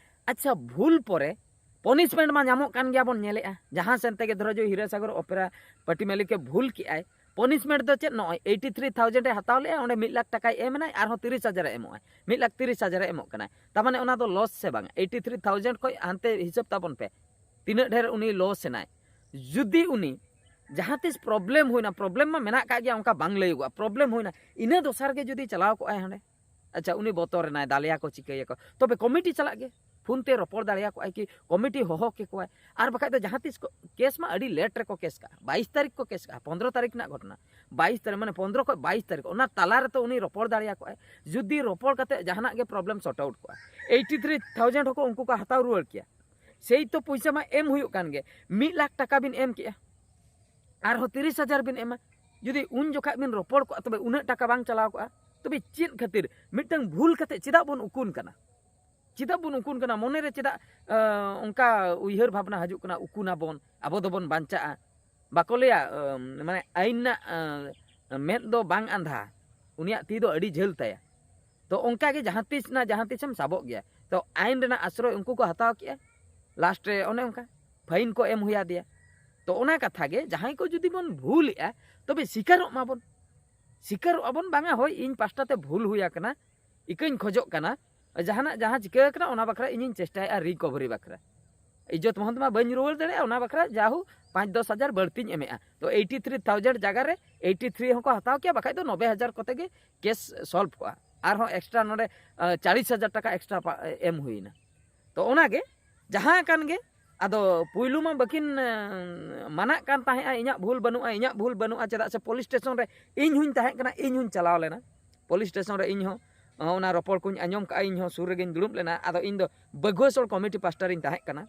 ᱟᱪᱪᱷᱟ, ᱵᱷᱩᱞ ᱯᱚᱨᱮ ᱯᱚᱱᱤᱥᱢᱮᱱᱴ ᱢᱟ ᱧᱟᱢᱚᱜ ᱠᱟᱱ ᱜᱮᱭᱟ ᱵᱚᱱ ᱧᱮᱞᱮᱜᱼᱟ᱾ ᱡᱟᱦᱟᱸ ᱥᱮᱱ ᱛᱮᱜᱮ ᱫᱷᱚᱨᱚ ᱡᱚ ᱦᱤᱨᱟᱹᱥᱟᱜᱚᱨ ᱚᱯᱮᱨᱟ ᱯᱟᱹᱴᱤ ᱢᱟᱹᱞᱤᱠ ᱮ ᱵᱷᱩᱞ ᱠᱮᱜᱼᱟᱭ, ᱯᱚᱱᱤᱥᱢᱮᱱᱴ ᱫᱚ ᱪᱮᱫ? ᱱᱚᱜᱼᱚᱭ ᱮᱭᱤᱴᱤ ᱛᱷᱨᱤ ᱛᱷᱟᱣᱡᱮᱱᱰ ᱮ ᱦᱟᱛᱟᱣ ᱞᱮᱜᱼᱟ, ᱚᱸᱰᱮ ᱢᱤᱫ ᱞᱟᱠᱷ ᱴᱟᱠᱟᱭ ᱮᱢ ᱮᱱᱟᱭ, ᱟᱨᱦᱚᱸ ᱛᱤᱨᱤᱥ ᱦᱟᱡᱟᱨ ᱮ ᱮᱢᱚᱜᱼᱟᱭ, ᱢᱤᱫ ᱞᱟᱠᱷ ᱛᱤᱨᱤᱥ ᱦᱟᱡᱟᱨ ᱮ ᱮᱢᱚᱜ ᱠᱟᱱᱟᱭ᱾ ᱛᱟᱨ ᱢᱟᱱᱮ ᱚᱱᱟ ᱫᱚ ᱞᱚᱥ ᱥᱮ ᱵᱟᱝ? ᱮᱭᱤᱴᱤ ᱛᱷᱨᱤ ᱛᱷᱟᱣᱡᱮᱱᱰ ᱠᱷᱚᱱ ᱦᱟᱱᱛᱮ ᱦᱤᱥᱟᱹᱵ ᱛᱟᱵᱚᱱ ᱯᱮ, ᱛᱤᱱᱟᱹᱜ ᱰᱷᱮᱨ ᱩᱱᱤ ᱞᱚᱥ ᱮᱱᱟᱭ᱾ ᱡᱩᱫᱤ ᱩᱱᱤ ᱡᱟᱦᱟᱸ ᱛᱤᱥ ᱯᱨᱚᱵᱞᱮᱢ ᱦᱩᱭᱱᱟ, ᱯᱨᱚᱵᱞᱮᱢ ᱢᱟ ᱢᱮᱱᱟᱜ ᱠᱟᱜ ᱜᱮᱭᱟ, ᱚᱱᱠᱟ ᱵᱟᱝ ᱞᱟᱹᱭᱚᱜᱚᱜᱼᱟ, ᱯᱨᱚᱵᱞᱮᱢ ᱦᱩᱭᱱᱟ, ᱤᱱᱟᱹ ᱫᱚᱥᱟᱨ ᱜᱮ ᱡᱩᱫᱤ ᱪᱟᱞᱟᱣ ᱠᱚᱜᱼᱟᱭ ᱦᱟᱸᱰᱮ, ᱟᱪᱪᱷᱟ, ᱩᱱᱤ ᱵᱚᱛᱚᱨ ᱮᱱᱟᱭ, ᱫᱟᱞᱮᱭᱟ ᱠᱚ, ᱪᱤᱠᱟᱹᱭᱟᱠᱚ, ᱛᱚᱵᱮ ᱠᱚᱢᱤᱴᱤ ᱪᱟᱞᱟᱜ ᱜᱮ, ᱯᱷᱳᱱ ᱛᱮ ᱨᱚᱯᱚᱲ ᱫᱟᱲᱮᱭᱟᱠᱚᱣᱟᱭ ᱠᱤ, ᱠᱚᱢᱤᱴᱤ ᱦᱚᱦᱚ ᱠᱮᱠᱚᱣᱟᱭ᱾ ᱟᱨ ᱵᱟᱠᱷᱟᱡ ᱫᱚ ᱡᱟᱦᱟᱸ ᱛᱤᱥ ᱠᱚ, ᱠᱮᱥ ᱢᱟ ᱟᱹᱰᱤ ᱞᱮᱴ ᱨᱮᱠᱚ ᱠᱮᱥ ᱠᱟᱜᱼᱟ, ᱵᱟᱭᱤᱥ ᱛᱟᱹᱨᱤᱠᱷ ᱠᱚ ᱠᱮᱥ ᱠᱟᱜᱼᱟ, ᱯᱚᱱᱫᱽᱨᱚ ᱛᱟᱹᱨᱤᱠᱷ ᱨᱮᱱᱟᱜ ᱜᱷᱚᱴᱚᱱᱟ, ᱵᱟᱭᱤᱥ ᱛᱟᱹᱨᱤᱠᱷ, ᱢᱟᱱᱮ ᱯᱚᱱᱫᱽᱨᱚ ᱠᱷᱚᱱ ᱵᱟᱭᱤᱥ ᱛᱟᱹᱨᱤᱠᱷ, ᱚᱱᱟ ᱛᱟᱞᱟ ᱨᱮᱛᱚ ᱩᱱᱤ ᱨᱚᱯᱚᱲ ᱫᱟᱲᱮᱭᱟᱠᱚᱣᱟᱭ᱾ ᱡᱩᱫᱤ ᱨᱚᱯᱚᱲ ᱠᱟᱛᱮ ᱡᱟᱦᱟᱱᱟᱜ ᱜᱮ ᱯᱨᱚᱵᱞᱮᱢ ᱥᱚᱨᱴ ᱟᱣᱩᱴ ᱠᱚᱜᱼᱟ, ᱮᱭᱤᱴᱤ ᱛᱷᱨᱤ ᱛᱷᱟᱣᱡᱮᱱᱰ ᱦᱚᱸᱠᱚ ᱩᱱᱠᱩ ᱠᱚ ᱦᱟᱛᱟᱣ ᱨᱩᱣᱟᱹᱲ ᱠᱮᱭᱟ᱾ ᱥᱮᱭ ᱛᱚ ᱯᱚᱭᱥᱟ ᱢᱟ ᱮᱢ ᱦᱩᱭᱩᱜ ᱠᱟᱱ ᱜᱮ, ᱢᱤᱫ ᱞᱟᱠᱷ ᱴᱟᱠᱟ ᱵᱤᱱ ᱮᱢ ᱠᱮᱜᱼᱟ, ᱟᱨᱦᱚᱸ ᱛᱤᱨᱤᱥ ᱦᱟᱡᱟᱨ ᱵᱤᱱ ᱮᱢᱟ᱾ ᱡᱩᱫᱤ ᱩᱱ ᱡᱚᱠᱷᱟᱜ ᱵᱤᱱ ᱨᱚᱯᱚᱲ ᱠᱚᱜᱼᱟ, ᱛᱚᱵᱮ ᱩᱱᱟᱹᱜ ᱴᱟᱠᱟ ᱵᱟᱝ ᱪᱟᱞᱟᱣ ᱠᱚᱜᱼᱟ᱾ ᱛᱚᱵᱮ ᱪᱮᱫ ᱠᱷᱟᱹᱛᱤᱨ ᱢᱤᱫᱴᱟᱝ ᱵᱷᱩᱞ ᱠᱟᱛᱮ ᱪᱮᱫᱟᱜ ᱵᱚᱱ ᱩᱠᱩᱱ ᱠᱟᱱᱟ? ᱪᱮᱫᱟᱜ ᱵᱚᱱ ᱩᱠᱩᱱ ᱠᱟᱱᱟ? ᱢᱚᱱᱮᱨᱮ ᱪᱮᱫᱟᱜ, ᱟᱸ, ᱚᱱᱠᱟ ᱩᱭᱦᱟᱹᱨ ᱵᱷᱟᱵᱽᱱᱟ ᱦᱤᱡᱩᱜ ᱠᱟᱱᱟ, ᱩᱠᱩᱱᱟᱵᱚᱱ, ᱟᱵᱚ ᱫᱚᱵᱚᱱ ᱵᱟᱧᱪᱟᱜᱼᱟ? ᱵᱟᱠᱚ ᱞᱟᱹᱭᱟ, ᱟᱸ, ᱢᱟᱱᱮ ᱟᱭᱤᱱ ᱨᱮᱱᱟᱜ, ᱟᱸ, ᱢᱮᱫ ᱫᱚ ᱵᱟᱝ ᱟᱸᱫᱷᱟ, ᱩᱱᱤᱭᱟᱜ ᱛᱤ ᱫᱚ ᱟᱹᱰᱤ ᱡᱷᱟᱹᱞ ᱛᱟᱭᱟ᱾ ᱛᱚ ᱚᱱᱠᱟ ᱜᱮ ᱡᱟᱦᱟᱸ ᱛᱤᱥ ᱱᱟ ᱡᱟᱦᱟᱸ ᱛᱤᱥᱮᱢ ᱥᱟᱵᱚᱜ ᱜᱮᱭᱟ᱾ ᱛᱚ ᱟᱭᱤᱱ ᱨᱮᱱᱟᱜ ᱟᱥᱨᱚᱭ ᱩᱱᱠᱩ ᱠᱚ ᱦᱟᱛᱟᱣ ᱠᱮᱜᱼᱟ, ᱞᱟᱥᱴ ᱨᱮ ᱚᱱᱮ ᱚᱱᱠᱟ ᱯᱷᱟᱭᱤᱱ ᱠᱚ ᱮᱢ ᱦᱩᱭ ᱟᱫᱮᱭᱟ᱾ ᱛᱚ ᱚᱱᱟ ᱠᱟᱛᱷᱟ ᱜᱮ, ᱡᱟᱦᱟᱸᱭ ᱠᱚ ᱡᱩᱫᱤ ᱵᱚᱱ ᱵᱷᱩᱞᱮᱜᱼᱟ, ᱛᱚᱵᱮ ᱥᱤᱠᱟᱨᱚᱜ ᱢᱟᱵᱚᱱ, ᱥᱤᱠᱟᱨᱚᱜ ᱟᱵᱚᱱ, ᱵᱟᱝᱟ ᱦᱳᱭ ᱤᱧ ᱯᱟᱥᱴᱟ ᱛᱮ ᱵᱷᱩᱞ ᱦᱩᱭ ᱟᱠᱟᱱᱟ, ᱤᱠᱟᱹᱧ ᱠᱷᱚᱡᱚᱜ ᱠᱟᱱᱟ, ᱡᱟᱦᱟᱱᱟᱜ ᱡᱟᱦᱟᱸ ᱪᱤᱠᱟᱹ ᱟᱠᱟᱱᱟ ᱚᱱᱟ ᱵᱟᱠᱷᱨᱟ ᱤᱧᱤᱧ ᱪᱮᱥᱴᱟᱭᱮᱫᱼᱟ ᱨᱤᱠᱚᱵᱷᱟᱨᱤ ᱵᱟᱠᱷᱨᱟ᱾ ᱤᱡᱽᱡᱚᱛ ᱢᱚᱦᱚᱱ ᱢᱟ ᱵᱟᱹᱧ ᱨᱩᱣᱟᱹᱲ ᱫᱟᱲᱮᱭᱟᱜᱼᱟ, ᱚᱱᱟ ᱵᱟᱠᱷᱨᱟ ᱡᱟᱦᱳ ᱯᱟᱸᱪ ᱫᱚᱥ ᱦᱟᱡᱟᱨ ᱵᱟᱹᱲᱛᱤᱧ ᱮᱢᱮᱜᱼᱟ᱾ ᱛᱚ ᱮᱭᱤᱴᱤ ᱛᱷᱨᱤ ᱛᱷᱟᱣᱡᱮᱱᱰ ᱡᱟᱭᱜᱟ ᱨᱮ ᱮᱭᱤᱴᱤ ᱛᱷᱨᱤ ᱦᱚᱸᱠᱚ ᱦᱟᱛᱟᱣ ᱠᱮᱭᱟ, ᱵᱟᱠᱷᱟᱡ ᱫᱚ ᱱᱚᱵᱵᱳᱭ ᱦᱟᱡᱟᱨ ᱠᱚᱛᱮ ᱜᱮ ᱠᱮᱥ ᱥᱚᱞᱵᱷ ᱠᱚᱜᱼᱟ᱾ ᱟᱨᱦᱚᱸ ᱮᱠᱥᱴᱨᱟ ᱱᱚᱰᱮ, ᱟᱸ, ᱪᱟᱞᱤᱥ ᱦᱟᱡᱟᱨ ᱴᱟᱠᱟ ᱮᱠᱥᱴᱨᱟ ᱯᱟ-, ᱮᱢ ᱦᱩᱭᱱᱟ᱾ ᱛᱚ ᱚᱱᱟᱜᱮ ᱡᱟᱦᱟᱸ ᱠᱟᱱ ᱜᱮ, ᱟᱫᱚ ᱯᱩᱭᱞᱩ ᱢᱟ ᱵᱟᱹᱠᱤᱱ, ᱟᱸ, ᱢᱟᱱᱟᱜ ᱠᱟᱱ ᱛᱟᱦᱮᱸᱜᱼᱟ, ᱤᱧᱟᱹᱜ ᱵᱷᱩᱞ ᱵᱟᱹᱱᱩᱜᱼᱟ, ᱤᱧᱟᱹᱜ ᱵᱷᱩᱞ ᱵᱟᱹᱱᱩᱜᱼᱟ, ᱪᱮᱫᱟᱜ ᱥᱮ ᱯᱩᱞᱤᱥ ᱥᱴᱮᱥᱚᱱ ᱨᱮ ᱤᱧ ᱦᱚᱧ ᱛᱟᱦᱮᱸ ᱠᱟᱱᱟ, ᱤᱧ ᱦᱚᱧ ᱪᱟᱞᱟᱣ ᱞᱮᱱᱟ ᱯᱩᱞᱤᱥ ᱥᱴᱮᱥᱚᱱ ᱨᱮ, ᱤᱧ ᱦᱚᱸ, ᱟᱸ, ᱚᱱᱟ ᱨᱚᱯᱚᱲ ᱠᱚᱧ ᱟᱸᱡᱚᱢ ᱠᱟᱜᱼᱟ, ᱤᱧ ᱦᱚᱸ ᱥᱩᱨ ᱨᱮᱜᱮᱧ ᱫᱩᱲᱩᱵ ᱞᱮᱱᱟ᱾ ᱟᱫᱚ ᱤᱧ ᱫᱚ ᱵᱟᱹᱜᱩᱣᱟᱹᱥᱚᱲ ᱠᱚᱢᱤᱴᱤ ᱯᱟᱥᱴᱟ ᱨᱤᱧ ᱛᱟᱦᱮᱸ ᱠᱟᱱᱟ,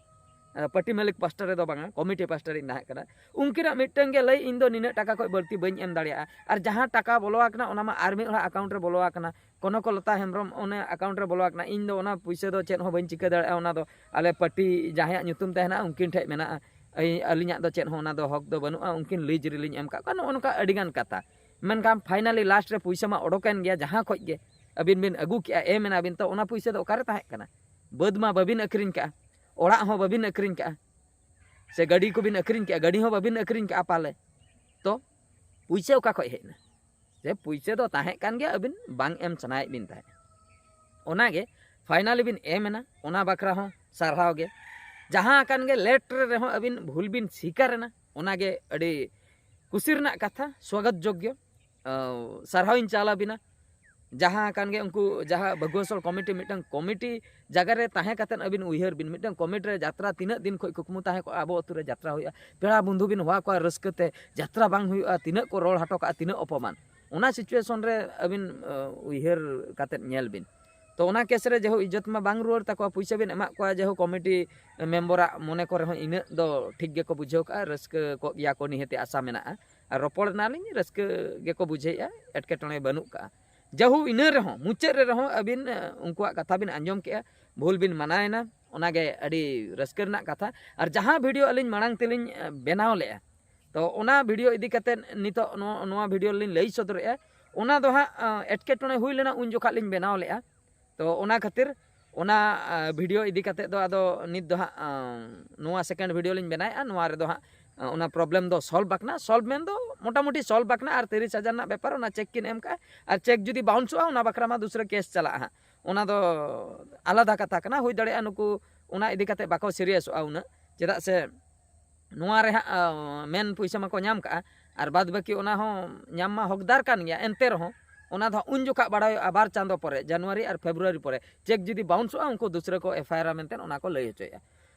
ᱟᱸ, ᱯᱟᱹᱴᱤ ᱢᱟᱹᱞᱤᱠ ᱯᱟᱥᱴᱟ ᱨᱮᱫᱚ ᱵᱟᱝᱟ, ᱠᱚᱢᱤᱴᱤ ᱯᱟᱥᱴᱟ ᱨᱤᱧ ᱛᱟᱦᱮᱸ ᱠᱟᱱᱟ᱾ ᱩᱱᱠᱤᱱᱟᱜ ᱢᱤᱫᱴᱟᱝ ᱜᱮ ᱞᱟᱹᱭ, ᱤᱧ ᱫᱚ ᱱᱤᱱᱟᱹᱜ ᱴᱟᱠᱟ ᱠᱷᱚᱡ ᱵᱟᱹᱲᱛᱤ ᱵᱟᱹᱧ ᱮᱢ ᱫᱟᱲᱮᱭᱟᱜᱼᱟ, ᱟᱨ ᱡᱟᱦᱟᱸ ᱴᱟᱠᱟ ᱵᱚᱞᱚ ᱟᱠᱟᱱᱟ ᱚᱱᱟ ᱢᱟ ᱟᱨ ᱢᱤᱫ ᱦᱚᱲᱟᱜ ᱟᱠᱟᱣᱩᱱᱴ ᱨᱮ ᱵᱚᱞᱚ ᱟᱠᱟᱱᱟ, ᱠᱚᱱᱚᱠᱚᱞᱚᱛᱟ ᱦᱮᱢᱵᱨᱚᱢ ᱚᱱᱟ ᱟᱠᱟᱣᱩᱱᱴ ᱨᱮ ᱵᱚᱞᱚ ᱟᱠᱟᱱᱟ, ᱤᱧ ᱫᱚ ᱚᱱᱟ ᱯᱩᱭᱥᱟᱹ ᱫᱚ ᱪᱮᱫ ᱦᱚᱸ ᱵᱟᱹᱧ ᱪᱤᱠᱟᱹ ᱫᱟᱲᱮᱭᱟᱜᱼᱟ, ᱚᱱᱟ ᱫᱚ ᱟᱞᱮ ᱯᱟᱹᱴᱤ ᱡᱟᱦᱟᱸᱭᱟᱜ ᱧᱩᱛᱩᱢ ᱛᱟᱦᱮᱱᱟ ᱩᱱᱠᱤᱱ ᱴᱷᱮᱡ ᱢᱮᱱᱟᱜᱼᱟ, ᱟᱹᱞᱤᱧᱟᱜ ᱫᱚ ᱪᱮᱫ ᱦᱚᱸ ᱚᱱᱟ ᱫᱚ ᱦᱚᱠ ᱫᱚ ᱵᱟᱹᱱᱩᱜᱼᱟ, ᱩᱱᱠᱤᱱ ᱞᱤᱡᱽ ᱨᱮᱞᱤᱧ ᱮᱢ ᱠᱟᱜ ᱠᱚᱣᱟ, ᱱᱚᱜᱼᱚ ᱱᱚᱝᱠᱟ ᱟᱹᱰᱤᱜᱟᱱ ᱠᱟᱛᱷᱟ᱾ ᱢᱮᱱᱠᱷᱟᱱ ᱯᱷᱟᱭᱱᱟᱞᱤ ᱞᱟᱥᱴ ᱨᱮ ᱯᱩᱭᱥᱟᱹ ᱢᱟ ᱚᱰᱚᱠᱮᱱ ᱜᱮᱭᱟ, ᱡᱟᱦᱟᱸ ᱠᱷᱚᱡ ᱜᱮ ᱟᱹᱵᱤᱱ ᱵᱤᱱ ᱟᱹᱜᱩ ᱠᱮᱜᱼᱟ, ᱮᱢ ᱮᱱᱟ ᱵᱤᱱ, ᱛᱚ ᱚᱱᱟ ᱯᱩᱭᱥᱟᱹ ᱫᱚ ᱚᱠᱟᱨᱮ ᱛᱟᱦᱮᱸ ᱠᱟᱱᱟ? ᱵᱟᱹᱫᱽ ᱢᱟ ᱵᱟᱹᱵᱤᱱ ᱟᱹᱠᱷᱨᱤᱧ ᱠᱟᱜᱼᱟ, ᱚᱲᱟᱜ ᱦᱚᱸ ᱵᱟᱹᱵᱤᱱ ᱟᱹᱠᱷᱨᱤᱧ ᱠᱟᱜᱼᱟ, ᱥᱮ ᱜᱟᱹᱰᱤ ᱠᱚᱵᱤᱱ ᱟᱹᱠᱷᱨᱤᱧ ᱠᱟᱜᱼᱟ, ᱜᱟᱹᱰᱤ ᱦᱚᱸ ᱵᱟᱹᱵᱤᱱ ᱟᱹᱠᱷᱨᱤᱧ ᱠᱟᱜᱼᱟ ᱯᱟᱞᱮ, ᱛᱚ ᱯᱩᱭᱥᱟᱹ ᱚᱠᱟ ᱠᱷᱚᱡ ᱦᱮᱡ ᱮᱱᱟ? ᱥᱮ ᱯᱩᱭᱥᱟᱹ ᱫᱚ ᱛᱟᱦᱮᱸ ᱠᱟᱱ ᱜᱮᱭᱟ, ᱟᱹᱵᱤᱱ ᱵᱟᱝ ᱮᱢ ᱥᱟᱱᱟᱭᱮᱫ ᱵᱤᱱ ᱛᱟᱦᱮᱸᱫ, ᱚᱱᱟᱜᱮ ᱯᱷᱟᱭᱱᱟᱞᱤ ᱵᱤᱱ ᱮᱢ ᱮᱱᱟ, ᱚᱱᱟ ᱵᱟᱠᱷᱨᱟ ᱦᱚᱸ ᱥᱟᱨᱦᱟᱣ ᱜᱮ᱾ ᱡᱟᱦᱟᱸ ᱟᱠᱟᱱ ᱜᱮ ᱞᱮᱴ ᱨᱮ ᱨᱮᱦᱚᱸ ᱟᱹᱵᱤᱱ ᱵᱷᱩᱞ ᱵᱤᱱ ᱥᱤᱠᱟᱨ ᱮᱱᱟ, ᱚᱱᱟᱜᱮ ᱟᱹᱰᱤ ᱠᱩᱥᱤ ᱨᱮᱱᱟᱜ ᱠᱟᱛᱷᱟ, ᱥᱣᱟᱜᱚᱛ ᱡᱳᱜᱽᱜᱚ᱾ ᱟᱸ, ᱥᱟᱨᱦᱟᱣᱤᱧ ᱪᱟᱞ ᱟᱵᱤᱱᱟ᱾ ᱡᱟᱦᱟᱸ ᱠᱟᱱ ᱜᱮ, ᱩᱱᱠᱩ ᱡᱟᱦᱟᱸ ᱵᱷᱟᱹᱜᱩᱣᱟᱹᱥᱚᱞ ᱠᱚᱢᱤᱴᱤ, ᱢᱤᱫᱴᱟᱝ ᱠᱚᱢᱤᱴᱤ ᱡᱟᱭᱜᱟ ᱨᱮ ᱛᱟᱦᱮᱸ ᱠᱟᱛᱮᱫ ᱟᱹᱵᱤᱱ ᱩᱭᱦᱟᱹᱨ ᱵᱤᱱ, ᱢᱤᱫᱴᱟᱝ ᱠᱚᱢᱤᱴᱤ ᱨᱮ ᱡᱟᱛᱨᱟ ᱛᱤᱱᱟᱹᱜ ᱫᱤᱱ ᱠᱷᱚᱱ ᱠᱩᱠᱢᱩ ᱛᱟᱦᱮᱸ ᱠᱚᱜᱼᱟ ᱟᱵᱚ ᱟᱹᱛᱩ ᱨᱮ ᱡᱟᱛᱨᱟ ᱦᱩᱭᱩᱜᱼᱟ, ᱯᱮᱲᱟ ᱵᱚᱱᱫᱷᱩ ᱵᱤᱱ ᱦᱚᱦᱚ ᱟᱠᱚᱣᱟ, ᱨᱟᱹᱥᱠᱟᱹ ᱛᱮ ᱡᱟᱛᱨᱟ ᱵᱟᱝ ᱦᱩᱭᱩᱜᱼᱟ, ᱛᱤᱱᱟᱹᱜ ᱠᱚ ᱨᱚᱲ ᱦᱚᱴᱚ ᱠᱟᱜᱼᱟ, ᱛᱤᱱᱟᱹᱜ ᱚᱯᱚᱢᱟᱱ᱾ ᱚᱱᱟ situation ᱨᱮ ᱟᱹᱵᱤᱱ, ᱟᱸ, ᱩᱭᱦᱟᱹᱨ ᱠᱟᱛᱮᱫ ᱧᱮᱞ ᱵᱤᱱ᱾ ᱛᱚ ᱚᱱᱟ ᱠᱮᱥ ᱨᱮ ᱡᱮᱦᱳ ᱤᱡᱽᱡᱚᱛ ᱢᱟ ᱵᱟᱝ ᱨᱩᱣᱟᱹᱲ ᱛᱟᱠᱚᱣᱟ, ᱯᱩᱭᱥᱟᱹ ᱵᱤᱱ ᱮᱢᱟᱜ ᱠᱚᱣᱟ, ᱡᱮᱦᱳ ᱠᱚᱢᱤᱴᱤ ᱢᱮᱢᱵᱚᱨᱟᱜ ᱢᱚᱱᱮ ᱠᱚᱨᱮ ᱦᱚᱸ ᱤᱱᱟᱹᱜ ᱫᱚ ᱴᱷᱤᱠ ᱜᱮᱠᱚ ᱵᱩᱡᱷᱟᱹᱣ ᱠᱟᱜᱼᱟ, ᱨᱟᱹᱥᱠᱟᱹ ᱠᱚᱜ ᱜᱮᱭᱟ ᱠᱚ, ᱱᱤᱦᱟᱹᱛᱤ ᱟᱥᱟ ᱢᱮᱱᱟᱜᱼᱟ᱾ ᱟᱨ ᱨᱚᱯᱚᱲ ᱮᱱᱟᱞᱤᱧ, ᱨᱟᱹᱥᱠᱟᱹ ᱜᱮᱠᱚ ᱵᱩᱡᱷᱟᱹᱣᱮᱫᱼᱟ, ᱮᱴᱠᱮᱴᱚᱬᱮ ᱵᱟᱹᱱᱩᱜ ᱠᱟᱜᱼᱟ᱾ ᱡᱟᱦᱳ ᱤᱱᱟᱹ ᱨᱮᱦᱚᱸ, ᱢᱩᱪᱟᱹᱫ ᱨᱮ ᱨᱮᱦᱚᱸ ᱟᱹᱵᱤᱱ, ᱟᱸ, ᱩᱱᱠᱩᱣᱟᱜ ᱠᱟᱛᱷᱟ ᱵᱤᱱ ᱟᱸᱡᱚᱢ ᱠᱮᱜᱼᱟ, ᱵᱷᱩᱞ ᱵᱤᱱ ᱢᱟᱱᱟᱣᱮᱱᱟ, ᱚᱱᱟᱜᱮ ᱟᱹᱰᱤ ᱨᱟᱹᱥᱠᱟᱹ ᱨᱮᱱᱟᱜ ᱠᱟᱛᱷᱟ᱾ ᱟᱨ ᱡᱟᱦᱟᱸ ᱵᱷᱤᱰᱤᱭᱳ ᱟᱹᱞᱤᱧ ᱢᱟᱲᱟᱝ ᱛᱮᱞᱤᱧ, ᱟᱸ, ᱵᱮᱱᱟᱣ ᱞᱮᱜᱼᱟ, ᱛᱚ ᱚᱱᱟ ᱵᱷᱤᱰᱤᱭᱳ ᱤᱫᱤ ᱠᱟᱛᱮᱫ ᱱᱤᱛᱚᱜ ᱱᱚ-, ᱱᱚᱣᱟ ᱵᱷᱤᱰᱤᱭᱳ ᱨᱮᱞᱤᱧ ᱞᱟᱹᱭ ᱥᱚᱫᱚᱨᱮᱜᱼᱟ, ᱚᱱᱟ ᱫᱚ ᱦᱟᱸᱜ, ᱟᱸ, ᱮᱴᱠᱮᱴᱚᱬᱮ ᱦᱩᱭ ᱞᱮᱱᱟ, ᱩᱱ ᱡᱚᱠᱷᱟᱜ ᱞᱤᱧ ᱵᱮᱱᱟᱣ ᱞᱮᱜᱼᱟ᱾ ᱛᱚ ᱚᱱᱟ ᱠᱷᱟᱹᱛᱤᱨ ᱚᱱᱟ, ᱟᱸ, ᱵᱷᱤᱰᱤᱭᱳ ᱤᱫᱤ ᱠᱟᱛᱮᱫ ᱫᱚ ᱟᱫᱚ ᱱᱤᱛ ᱫᱚ ᱦᱟᱸᱜ, ᱟᱸ, ᱱᱚᱣᱟ ᱥᱮᱠᱮᱱᱰ ᱵᱷᱤᱰᱤᱭᱳ ᱞᱤᱧ ᱵᱮᱱᱟᱣᱮᱜᱼᱟ, ᱱᱚᱣᱟ ᱨᱮᱫᱚ ᱦᱟᱸᱜ, ᱟᱸ, ᱚᱱᱟ ᱯᱨᱚᱵᱞᱮᱢ ᱫᱚ ᱥᱚᱞᱵᱷ ᱟᱠᱟᱱᱟ᱾ ᱥᱚᱞᱵᱷ ᱢᱮᱱ ᱫᱚ ᱢᱚᱴᱟᱢᱩᱴᱤ ᱥᱚᱞᱵᱷ ᱟᱠᱟᱱᱟ, ᱟᱨ ᱛᱤᱨᱤᱥ ᱦᱟᱡᱟᱨ ᱨᱮᱱᱟᱜ ᱵᱮᱯᱟᱨ, ᱚᱱᱟ ᱪᱮᱠ ᱠᱤᱱ ᱮᱢ ᱠᱟᱜᱼᱟ, ᱟᱨ ᱪᱮᱠ ᱡᱩᱫᱤ ᱵᱟᱣᱩᱱᱥᱚᱜᱼᱟ, ᱚᱱᱟ ᱵᱟᱠᱷᱨᱟ ᱢᱟ ᱫᱩᱥᱨᱟᱹ ᱠᱮᱥ ᱪᱟᱞᱟᱜᱼᱟ ᱦᱟᱸᱜ, ᱚᱱᱟ ᱫᱚ ᱟᱞᱟᱫᱟ ᱠᱟᱛᱷᱟ ᱠᱟᱱᱟ᱾ ᱦᱩᱭ ᱫᱟᱲᱮᱭᱟᱜᱼᱟ ᱱᱩᱠᱩ ᱚᱱᱟ ᱤᱫᱤ ᱠᱟᱛᱮᱫ ᱵᱟᱠᱚ ᱥᱤᱨᱤᱭᱟᱥᱚᱜᱼᱟ ᱩᱱᱟᱹᱜ, ᱪᱮᱫᱟᱜ ᱥᱮ ᱱᱚᱣᱟ ᱨᱮ ᱦᱟᱸᱜ, ᱟᱸ, ᱢᱮᱱ ᱯᱩᱭᱥᱟᱹ ᱢᱟᱠᱚ ᱧᱟᱢ ᱠᱟᱜᱼᱟ, ᱟᱨ ᱵᱟᱫᱽ ᱵᱟᱹᱠᱤ ᱚᱱᱟ ᱦᱚᱸ ᱧᱟᱢ ᱢᱟ ᱦᱚᱠᱫᱟᱨ ᱠᱟᱱ ᱜᱮᱭᱟ, ᱮᱱᱛᱮ ᱨᱮᱦᱚᱸ ᱚᱱᱟ ᱫᱚ ᱦᱟᱸᱜ ᱩᱱ ᱡᱚᱠᱷᱟᱜ ᱵᱟᱲᱟᱭᱚᱜᱼᱟ, ᱵᱟᱨ ᱪᱟᱸᱫᱚ ᱯᱚᱨᱮ, ᱡᱟᱱᱩᱣᱟᱨᱤ ᱟᱨ ᱯᱷᱮᱵᱽᱨᱩᱣᱟᱨᱤ ᱯᱚᱨᱮ, ᱪᱮᱠ ᱡᱩᱫᱤ ᱵᱟᱣᱩᱱᱥᱚᱜᱼᱟ, ᱩᱱᱠᱩ ᱫᱩᱥᱨᱟᱹ ᱠᱚ ᱮᱯᱷ ᱟᱭ ᱟᱨ ᱢᱮᱱᱛᱮ ᱚᱱᱟ ᱠᱚ ᱞᱟᱹᱭ ᱦᱚᱪᱚᱭᱮᱜᱼᱟ᱾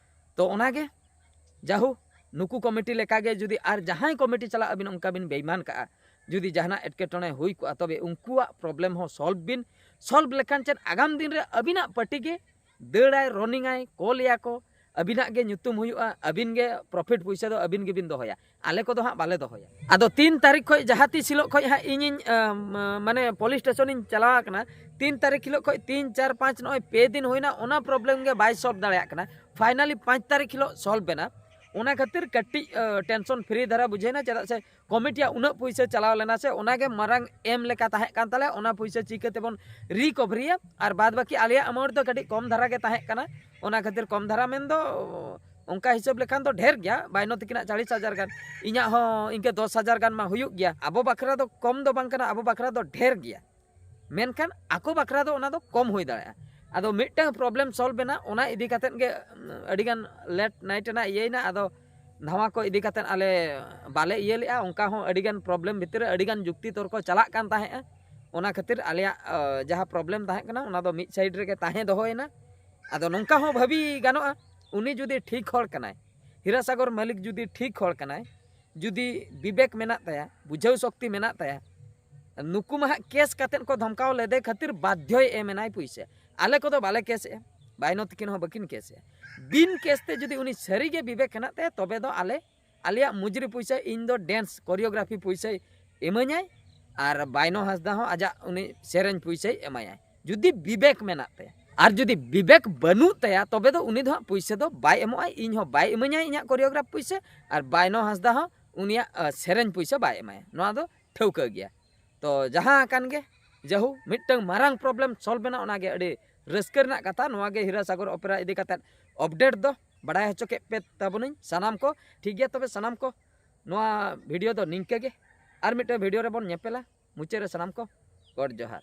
ᱛᱚ ᱚᱱᱟᱜᱮ, ᱡᱟᱦᱳ, ᱱᱩᱠᱩ ᱠᱚᱢᱤᱴᱤ ᱞᱮᱠᱟᱜᱮ ᱡᱩᱫᱤ ᱟᱨ ᱡᱟᱦᱟᱸᱭ ᱠᱚᱢᱤᱴᱤ ᱪᱟᱞᱟᱜ ᱟᱹᱵᱤᱱ ᱚᱱᱠᱟ ᱵᱤᱱ ᱵᱮᱭᱢᱟᱱ ᱠᱟᱜᱼᱟ, ᱡᱩᱫᱤ ᱡᱟᱦᱟᱱᱟᱜ ᱮᱴᱠᱮᱴᱚᱬᱮ ᱦᱩᱭ ᱠᱚᱜᱼᱟ, ᱛᱚᱵᱮ ᱩᱱᱠᱩᱣᱟᱜ ᱯᱨᱚᱵᱞᱮᱢ ᱦᱚᱸ ᱥᱚᱞᱵᱷ ᱵᱤᱱ᱾ ᱥᱚᱞᱵᱷ ᱞᱮᱠᱷᱟᱱ ᱪᱮᱫ, ᱟᱜᱟᱢ ᱫᱤᱱ ᱨᱮ ᱟᱹᱵᱤᱱᱟᱜ ᱯᱟᱨᱴᱤ ᱜᱮ ᱫᱟᱹᱲᱟᱭ, ᱨᱟᱱᱤᱝ ᱟᱭ, ᱠᱚᱞ ᱮᱭᱟ ᱠᱚ, ᱟᱹᱵᱤᱱᱟᱜ ᱜᱮ ᱧᱩᱛᱩᱢ ᱦᱩᱭᱩᱜᱼᱟ, ᱟᱹᱵᱤᱱ ᱜᱮ ᱯᱨᱚᱯᱷᱤᱴ ᱯᱩᱭᱥᱟᱹ ᱫᱚ ᱟᱹᱵᱤᱱ ᱜᱮᱵᱤᱱ ᱫᱚᱦᱚᱭᱟ, ᱟᱞᱮ ᱠᱚᱫᱚ ᱦᱟᱸᱜ ᱵᱟᱞᱮ ᱫᱚᱦᱚᱭᱟ᱾ ᱟᱫᱚ ᱛᱤᱱ ᱛᱟᱹᱨᱤᱠᱷ ᱠᱷᱚᱱ ᱡᱟᱦᱟᱸ ᱛᱤᱥ ᱦᱤᱞᱳᱜ ᱠᱷᱚᱱ ᱦᱟᱸᱜ ᱤᱧᱤᱧ, ᱟᱢ, ᱢᱟᱱᱮ ᱯᱩᱞᱤᱥ ᱥᱴᱮᱥᱚᱱᱤᱧ ᱪᱟᱞᱟᱣ ᱟᱠᱟᱱᱟ, ᱛᱤᱱ ᱛᱟᱹᱨᱤᱠᱷ ᱦᱤᱞᱳᱜ ᱠᱷᱚᱱ ᱛᱤᱱ, ᱪᱟᱨ, ᱯᱟᱸᱪ, ᱱᱚᱜᱼᱚᱭ ᱯᱮ ᱫᱤᱱ ᱦᱩᱭᱱᱟ, ᱚᱱᱟ ᱯᱨᱚᱵᱞᱮᱢ ᱜᱮ ᱵᱟᱭ ᱥᱚᱞᱵᱷ ᱫᱟᱲᱮᱭᱟᱜ ᱠᱟᱱᱟ᱾ ᱯᱷᱟᱭᱱᱟᱞᱤ ᱯᱟᱸᱪ ᱛᱟᱹᱨᱤᱠᱷ ᱦᱤᱞᱳᱜ ᱥᱚᱞᱵᱷ ᱮᱱᱟ, ᱚᱱᱟ ᱠᱷᱟᱹᱛᱤᱨ ᱠᱟᱹᱴᱤᱡ, ᱟᱸ, ᱴᱮᱱᱥᱚᱱ ᱯᱷᱨᱤ ᱫᱷᱟᱨᱟ ᱵᱩᱡᱷᱟᱹᱣᱱᱟ, ᱪᱮᱫᱟᱜ ᱥᱮ ᱠᱚᱢᱤᱴᱤᱭᱟᱜ ᱩᱱᱟᱹᱜ ᱯᱩᱭᱥᱟᱹ ᱪᱟᱞᱟᱣ ᱞᱮᱱᱟ ᱥᱮ, ᱚᱱᱟᱜᱮ ᱢᱟᱨᱟᱝ ᱮᱢ ᱞᱮᱠᱟ ᱛᱟᱦᱮᱸ ᱠᱟᱱ ᱛᱟᱞᱮᱭᱟ, ᱚᱱᱟ ᱯᱩᱭᱥᱟᱹ ᱪᱤᱠᱟᱹ ᱛᱮᱵᱚᱱ ᱨᱤᱠᱚᱵᱷᱟᱨᱤᱭᱟ? ᱟᱨ ᱵᱟᱫᱽ ᱵᱟᱹᱠᱤ ᱟᱞᱮᱭᱟᱜ ᱮᱢᱟᱣᱩᱱᱴ ᱫᱚ ᱠᱟᱹᱴᱤᱡ ᱠᱚᱢ ᱫᱷᱟᱨᱟ ᱜᱮ ᱛᱟᱦᱮᱸ ᱠᱟᱱᱟ, ᱚᱱᱟ ᱠᱷᱟᱹᱛᱤᱨ ᱠᱚᱢ ᱫᱷᱟᱨᱟ ᱢᱮᱱᱫᱚ ᱚᱱᱠᱟ ᱦᱤᱥᱟᱹᱵ ᱞᱮᱠᱷᱟᱱ ᱫᱚ ᱰᱷᱮᱨ ᱜᱮᱭᱟ, ᱵᱟᱭᱱᱚ ᱛᱤᱠᱤᱱᱟᱜ ᱪᱟᱲᱤᱥ ᱦᱟᱡᱟᱨ ᱜᱟᱱ, ᱤᱧᱟᱹᱜ ᱦᱚᱸ ᱤᱱᱠᱟᱹ ᱫᱚᱥ ᱦᱟᱡᱟᱨ ᱜᱟᱱ ᱢᱟ ᱦᱩᱭᱩᱜ ᱜᱮᱭᱟ᱾ ᱟᱵᱚ ᱵᱟᱠᱷᱨᱟ ᱫᱚ ᱠᱚᱢ ᱫᱚ ᱵᱟᱝ ᱠᱟᱱᱟ, ᱟᱵᱚ ᱵᱟᱠᱷᱨᱟ ᱫᱚ ᱰᱷᱮᱨ ᱜᱮᱭᱟ, ᱢᱮᱱᱠᱷᱟᱱ ᱟᱠᱚ ᱵᱟᱠᱷᱨᱟ ᱫᱚ ᱚᱱᱟ ᱫᱚ ᱠᱚᱢ ᱦᱩᱭ ᱫᱟᱲᱮᱭᱟᱜᱼᱟ᱾ ᱟᱫᱚ ᱢᱤᱫᱴᱟᱝ ᱯᱨᱚᱵᱞᱮᱢ ᱥᱚᱞᱵᱷ ᱮᱱᱟ, ᱚᱱᱟ ᱤᱫᱤ ᱠᱟᱛᱮᱫ ᱜᱮ, ᱩᱸ, ᱟᱹᱰᱤᱜᱟᱱ ᱞᱮᱴ ᱱᱟᱭᱤᱴ ᱨᱮᱱᱟᱜ ᱤᱭᱟᱹᱭᱮᱱᱟ᱾ ᱟᱫᱚ ᱱᱟᱣᱟ ᱠᱚ ᱤᱫᱤ ᱠᱟᱛᱮᱫ ᱟᱞᱮ ᱵᱟᱞᱮ ᱤᱭᱟᱹ ᱞᱮᱜᱼᱟ, ᱚᱱᱠᱟ ᱦᱚᱸ ᱟᱹᱰᱤᱜᱟᱱ ᱯᱨᱚᱵᱞᱮᱢ ᱵᱷᱤᱛᱤᱨ ᱨᱮ ᱟᱹᱰᱤᱜᱟᱱ ᱡᱩᱠᱛᱤ ᱛᱚᱨᱠᱚ ᱪᱟᱞᱟᱜ ᱠᱟᱱ ᱛᱟᱦᱮᱸᱜᱼᱟ᱾ ᱚᱱᱟ ᱠᱷᱟᱹᱛᱤᱨ ᱟᱞᱮᱭᱟᱜ ᱡᱟᱦᱟᱸ ᱯᱨᱚᱵᱞᱮᱢ ᱛᱟᱦᱮᱸ ᱠᱟᱱᱟ, ᱚᱱᱟ ᱫᱚ ᱢᱤᱫ ᱥᱟᱭᱤᱰ ᱨᱮᱜᱮ ᱛᱟᱦᱮᱸ ᱫᱚᱦᱚᱭᱮᱱᱟ᱾ ᱟᱫᱚ ᱱᱚᱝᱠᱟ ᱦᱚᱸ ᱵᱷᱟᱹᱵᱤ ᱜᱟᱱᱚᱜᱼᱟ, ᱩᱱᱤ ᱡᱩᱫᱤ ᱴᱷᱤᱠ ᱦᱚᱲ ᱠᱟᱱᱟᱭ, ᱦᱤᱨᱟᱥᱟᱜᱚᱨ ᱢᱟᱹᱞᱤᱠ ᱡᱩᱫᱤ ᱴᱷᱤᱠ ᱦᱚᱲ ᱠᱟᱱᱟᱭ, ᱡᱩᱫᱤ ᱵᱤᱵᱮᱠ ᱢᱮᱱᱟᱜ ᱛᱟᱭᱟ, ᱵᱩᱡᱷᱟᱹᱣ ᱥᱚᱠᱛᱤ ᱢᱮᱱᱟᱜ ᱛᱟᱭᱟ, ᱱᱩᱠᱩ ᱢᱟ ᱦᱟᱸᱜ ᱠᱮᱥ ᱠᱟᱛᱮᱫ ᱠᱚ ᱫᱷᱚᱢᱠᱟᱣ ᱞᱮᱫᱮ ᱠᱷᱟᱹᱛᱤᱨ ᱵᱟᱫᱽᱫᱷᱚᱭ ᱮᱢ ᱮᱱᱟᱭ ᱯᱩᱭᱥᱟᱹ᱾ ᱟᱞᱮ ᱠᱚᱫᱚ ᱵᱟᱞᱮ ᱠᱮᱥ ᱮᱜᱼᱟ, ᱵᱟᱭᱱᱚ ᱛᱤᱠᱤᱱ ᱦᱚᱸ ᱵᱟᱹᱠᱤᱱ ᱠᱮᱥ ᱮᱜᱼᱟ᱾ ᱵᱤᱱ ᱠᱮᱥ ᱛᱮ ᱡᱩᱫᱤ ᱩᱱᱤ ᱥᱟᱹᱨᱤᱜᱮ ᱵᱤᱵᱮᱠ ᱦᱮᱱᱟᱜ ᱛᱟᱭᱟ, ᱛᱚᱵᱮ ᱫᱚ ᱟᱞᱮ, ᱟᱞᱮᱭᱟᱜ ᱢᱩᱡᱽᱨᱤ ᱯᱩᱭᱥᱟᱹ, ᱤᱧ ᱫᱚ ᱰᱮᱱᱥ ᱠᱳᱨᱤᱭᱳᱜᱨᱟᱯᱷᱤ ᱯᱩᱭᱥᱟᱹᱭ ᱤᱢᱟᱹᱧᱟᱭ, ᱟᱨ ᱵᱟᱭᱱᱚ ᱦᱟᱸᱥᱫᱟ ᱦᱚᱸ ᱟᱡᱟᱜ ᱩᱱᱤ ᱥᱮᱨᱮᱧ ᱯᱩᱭᱥᱟᱹᱭ ᱮᱢᱟᱭᱟᱭ, ᱡᱩᱫᱤ ᱵᱤᱵᱮᱠ ᱢᱮᱱᱟᱜ ᱛᱟᱭᱟ᱾ ᱟᱨ ᱡᱩᱫᱤ ᱵᱤᱵᱮᱠ ᱵᱟᱹᱱᱩᱜ ᱛᱟᱭᱟ, ᱛᱚᱵᱮ ᱫᱚ ᱩᱱᱤ ᱫᱚ ᱦᱟᱸᱜ ᱯᱩᱭᱥᱟᱹ ᱫᱚ ᱵᱟᱭ ᱮᱢᱚᱜᱼᱟ, ᱤᱧ ᱦᱚᱸ ᱵᱟᱭ ᱤᱢᱟᱹᱧᱟ ᱤᱧᱟᱹᱜ ᱠᱳᱨᱤᱭᱳᱜᱨᱟᱯᱷ ᱯᱩᱭᱥᱟᱹ, ᱟᱨ ᱵᱟᱭᱱᱚ ᱦᱟᱸᱥᱫᱟ ᱦᱚᱸ ᱩᱱᱤᱭᱟᱜ ᱥᱮᱨᱮᱧ ᱯᱩᱭᱥᱟᱹ ᱵᱟᱭ ᱮᱢᱟᱭᱟ᱾ ᱱᱚᱣᱟ ᱫᱚ ᱴᱷᱟᱹᱣᱠᱟᱹ ᱜᱮᱭᱟ᱾ ᱛᱚ ᱡᱟᱦᱟᱸ ᱟᱠᱟᱱ ᱜᱮ, ᱡᱟᱦᱳ, ᱢᱤᱫᱴᱟᱝ ᱢᱟᱨᱟᱝ ᱯᱨᱚᱵᱞᱮᱢ ᱥᱚᱞᱵᱷ ᱮᱱᱟ, ᱚᱱᱟᱜᱮ ᱟᱹᱰᱤ ᱨᱟᱹᱥᱠᱟᱹ ᱨᱮᱱᱟᱜ ᱠᱟᱛᱷᱟ᱾ ᱱᱚᱣᱟ ᱜᱮ ᱦᱤᱨᱟᱥᱟᱜᱚᱨ ᱚᱯᱮᱨᱟ ᱤᱫᱤ ᱠᱟᱛᱮᱫ ᱟᱯᱰᱮᱴ ᱫᱚ ᱵᱟᱲᱟᱭ ᱦᱚᱪᱚ ᱠᱮᱫ ᱯᱮ ᱛᱟᱵᱚᱱᱟᱹᱧ ᱥᱟᱱᱟᱢ ᱠᱚ᱾ ᱴᱷᱤᱠ ᱜᱮᱭᱟ, ᱛᱚᱵᱮ ᱥᱟᱱᱟᱢ ᱠᱚ, ᱱᱚᱣᱟ ᱵᱷᱤᱰᱤᱭᱳ ᱫᱚ ᱱᱤᱝᱠᱟᱹ ᱜᱮ᱾ ᱟᱨ ᱢᱤᱫᱴᱟᱝ ᱵᱷᱤᱰᱤᱭᱳ ᱨᱮᱵᱚᱱ ᱧᱮᱯᱮᱞᱟ᱾ ᱢᱩᱪᱟᱹᱫ ᱨᱮ ᱥᱟᱱᱟᱢ ᱠᱚ ᱜᱚᱰ ᱡᱚᱦᱟᱨ᱾